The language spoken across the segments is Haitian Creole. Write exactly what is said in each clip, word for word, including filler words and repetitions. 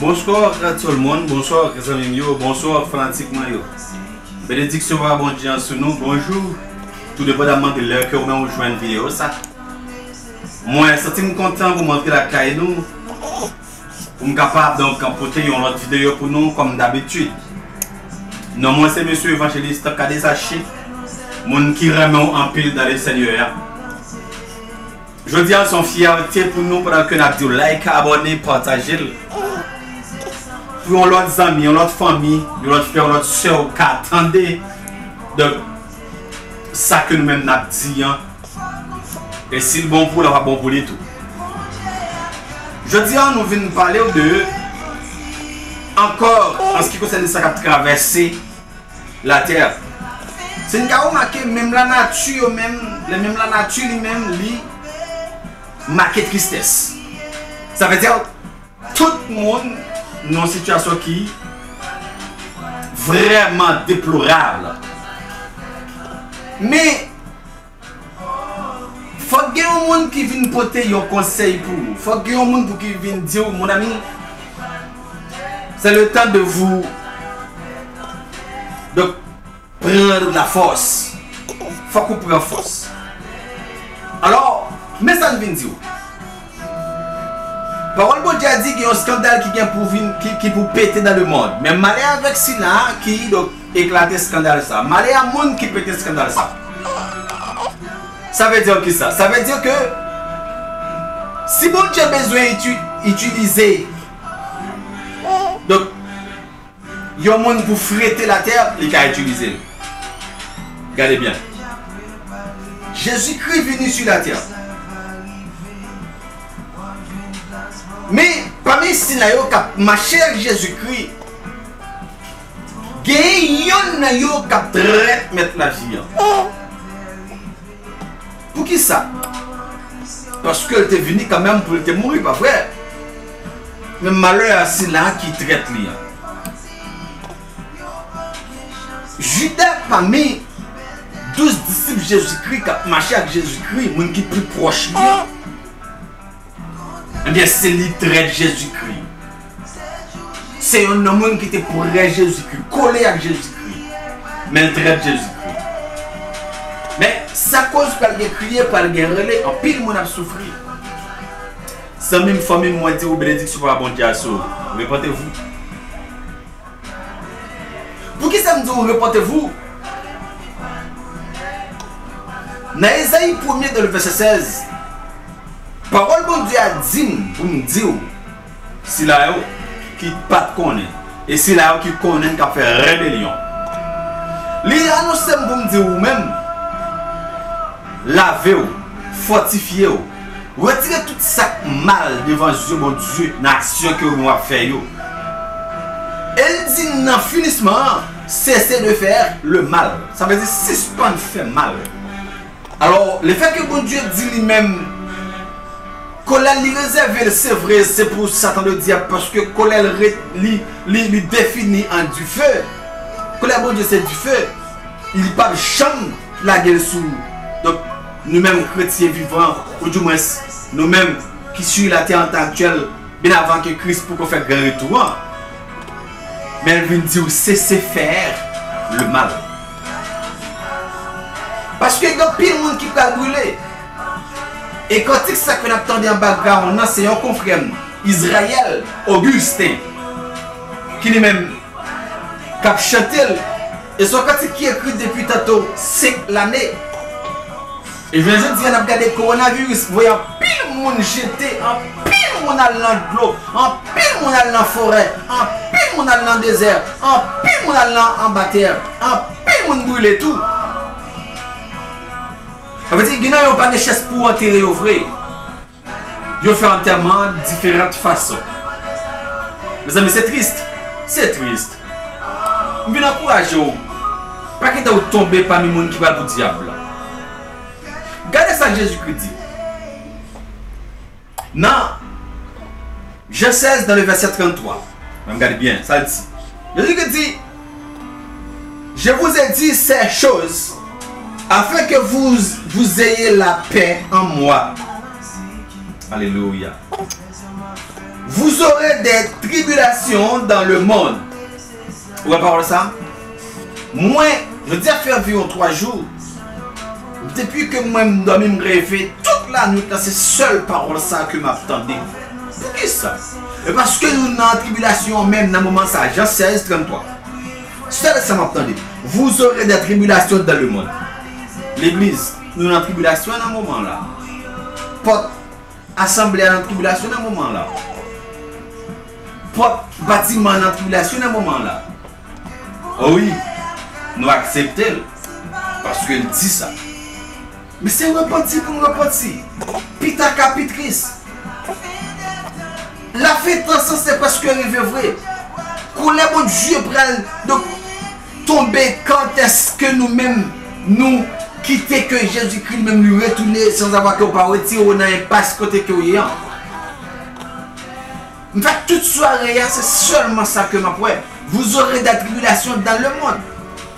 Bonswa tout moun, bonswa zanmi m yo, bonswa fanatik mwen yo. Benediksyon pa Bondye an sou nou, bonjou. Tou depandaman de lè ke ou menm ou jwenn videyo sa. Mwen santi m kontan pou m antre lakay nou, pou m kapab donk pote yon lòt videyo pou nou kòm dabitid. Non mwen se Mesye Evanjelis Cadet Zaché, moun ki renmen w anpil dan le Senyè a. Jodi a se yon fyète pou nou pandan ke n ap di w like, abòne, pataje l. Pou yon lòt zanmi, yon lòt fanmi, yon lòt frè, yon lòt sè w ka tande. Donk, sa ke nou menm n ap di an, e si l bon pou ou, l ap bon pou li tou. Jodi a, nou vin pale w de, ankò, an se ki konsène sa k ap travèse latè. Si n ka remake, menm lanati yo menm, lè menm lanati li menm, li make tristès. Sa vle di, tout moun nan yon sitiyasyon ki vrèman deplorab. Men, fòk gen yon moun ki vin pote yon konsèy pou ou. Fòk gen yon moun pou ki vin di w, mon ami, c'est le temps de vous. Donk, pran la fòs. Fòk ou pran fòs. Alò, men sa n vin di w. Pawòl Bondye a di gen yon eskandal ki gen pou vin, ki, ki pou pete dans le monde. Men malè avèk sila ki, donk, eklate eskandal sa. Malè a moun ki pete eskandal sa. Sa vle di kisa? Sa vle di ke si Bondye bezwen iti-, itilize, donk, yon moun pou frete latè, li ka itilize l. Gade byen. Jezikri vini sou latè. Men, pami sila yo k ap mache ak Jezikri, gen yonn nan yo k ap trèt mèt lavi an. Poukisa? Paske l te vini kanmenm pou l te mouri, pa vre? Men malè a sila ki trèt li an. Jida pami douz disip Jezikri k ap mache ak Jezikri, moun ki pi pwòch li an, ebyen, se li trèt Jezikri. Se yon nan moun ki te pre Jezikri, kole ak Jezikri, men l trèt Jezikri. Men, sa koz pral gen kriye, pral gen rele, anpil moun ap soufri. Zanmi m, fanmi m, mwen di w benediksyon pa Bondye a sou ou. Repentez-vous. Poukisa m di w repentez-vous? Nan Ezayi premye de vèsè sèz, pawòl Bondye a di m pou m di w, sila yo ki pa t konnen, e sila yo ki konnen k ap fè rebelyon. Li anonse m pou m di w ou menm, lave w, fòtifye w, retire tout sa k mal devan zye Bondye nan aksyon ke w ap fè yo. E l di nan finisman an, cessez de faire le mal. Sa vle di sispann fè mal. Alò, lefètke Bondye di li menm, kòlè l li rezève l, se vre, se pou Satan Ledyab, paske kòlè l re-, li, li, li defini an dife. Kòlè Bondye se dife. Li p ap janm lage l sou ou. Donk, nou menm kretyen vivan, oudimwens, nou menm ki sou latè an tan aktyèl, byen avan ke Kris poko fè gran retou an, men l vin di w, cessez de faire le mal. Paske gen anpil moun ki pral brile. E kantik sa ke n ap tande an background nan, se yon konfrè m, Israël Augustin, ki li menm k ap chante l. E se yon kantik ki ekri depi tanto senk lane. E jounen jodi a, n ap gade kowonaviris voye anpil moun jete, anpil moun al nan dlo, anpil moun al nan forè, anpil moun al nan dezè, anpil moun al nan anba tè, anpil moun brile tou. Sa vle di, gen nan yo pa gen chèz pou antere yo vre. Yo fè antèman diferan fason. Mezanmi, se tris. Se tris. M vin ankouraje w. Pa kite w tonbe pami moun ki pral pou dyab la. Gade sa Jezikri di. Nan Jan sèz, dans le verset trannntwa. Ann gade byen, sa l di. Jezikri di, Je vous ai dit ces choses afin que vous, vous ayez la paix en moi. Alelouya. Vous aurez des tribulations dans le monde. Ou wè pawòl sa? Mwen, jodi a fè anviwon twa jou. Depi ke mwen m dòmi, m reve tout lanwit la, se sèl pawòl sa ke m ap tande. Poukisa? E paske nou nan tribilasyon menm nan moman sa, Jan sèz tranntrwa. Sèl sa m ap tande. Vous aurez des tribulations dans le monde. Legliz, nou nan tribilasyon nan moman la. Pòt asanble a nan tribilasyon nan moman la. Pòt batiman nan tribilasyon nan moman la. O wi, nou aksepte l, paske l di sa. Men se repanti pou n repanti. Pita ka pi tris. Lafen tan sanse prèske rive vre. Koulè Bondye pral, donk, tonbe kantèske nou menm, nou kite ke Jezikri li menm li retounen sanzavwa ke w pa retire w nan enpas kote ke w ye an. M fè tout sware a, se sèlman sa ke m ap wè. Vous aurez des tribulations dans le monde.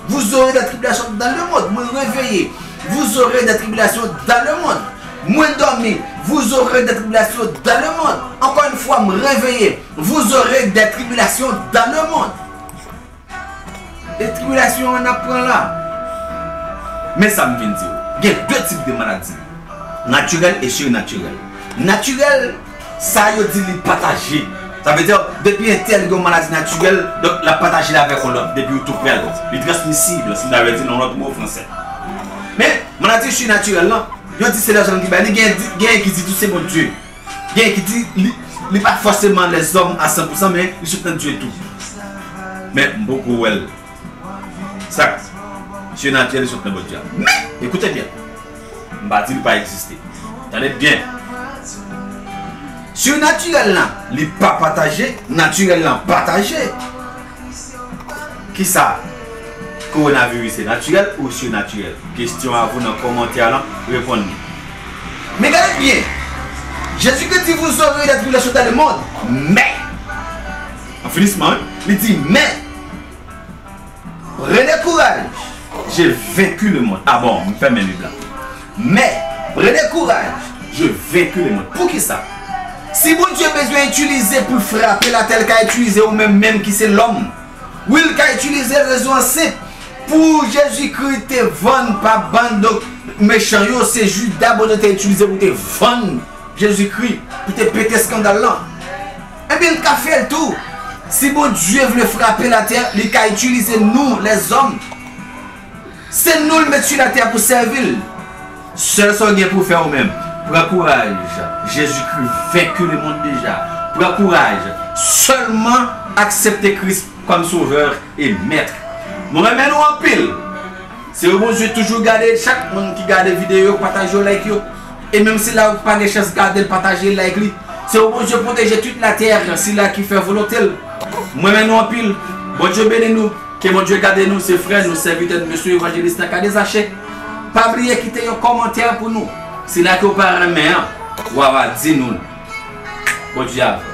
Vous aurez des tribulations dans le monde. Mwen reveye. Vous aurez des tribulations dans le monde. Mwen dòmi. Vous aurez des tribulations dans le monde. Encore une fois, mwen reveye. Vous aurez des tribulations dans le monde. E tribilasyon an n ap pran la. Men sa m vin di w. Gen de tip de maladi. Natirèl e sirnatirèl. Natirèl, sa yo di li pataje. Sa vle di, depi entèl gen yon maladi natirèl, donk, l ap pataje l avèk yon lòt, depi yo tou prè l. Li transmisib, si n ta vle di nan lòt mo fransè. Men, maladi sirnatirèl lan, yo di se lèzòm ki bay li, gen, gen ki di tou se Bondye. Gen ki di li, li pa fòseman lèzòm a san pou san, men li sot nan Dye tou. Men m poko wè l. Sa k sirnatirèl li sot nan Bondye a. Men, ekoute byen. M pa di li pa egziste. Tande byen. Sirnatirèl lan, li pa pataje, natirèl lan pataje. Kisa? Kowonaviris se natirèl ou sirnatirèl? Kesyon a vou nan kòmantè a lan, reponn li. Men gade byen. Jezikri di, vous aurez des tribulations dans le monde. Men, an finisman, wi, li di, men, prenez courage, j'ai vaincu le monde. Ah bon, m fèmen Bib la. Men, prenez courage, j'ai vaincu le monde. Poukisa? Si Bondye bezwen itilize pou l frape latè, l ka itilize ou menm, menm ki se lòm. Wi, l ka itilize rezon an senp. Pou Jezikri te vann pa bann, donk, mechan yo, se Jida Bondye te itilize pou te vann Jezikri, pou te pete eskandal lan. Ebyen, l ka fè l tou. Si Bondye vle frape latè, li ka itilize nou, lèzòm. Se nou l met sou latè pou sèvi l. Sèl sa w gen pou w fè ou menm, pran kouraj. Jezikri venki lemonn deja. Pran kouraj. Sèlman aksepte Kris kòm Sovè e Mèt. Nou renmen nou anpil. Se yon Bondye toujou gade chak moun ki gade videyo, pataje yo, like yo. E menm sila ki pa gen chans gade l, pataje, like li. Se yon Bondye pwoteje tout latè, sila ki fè volonte l. Mwen renmen nou anpil. Bondye beni nou. Ke Bondye gade nou, se frè nou, sèvitè nou, mesye evanjelis nan ka dezache. Pa bliye kite yon kòmantè pou nou. Sila ke w pa renmen an, w a di nou l. Bondye avè w.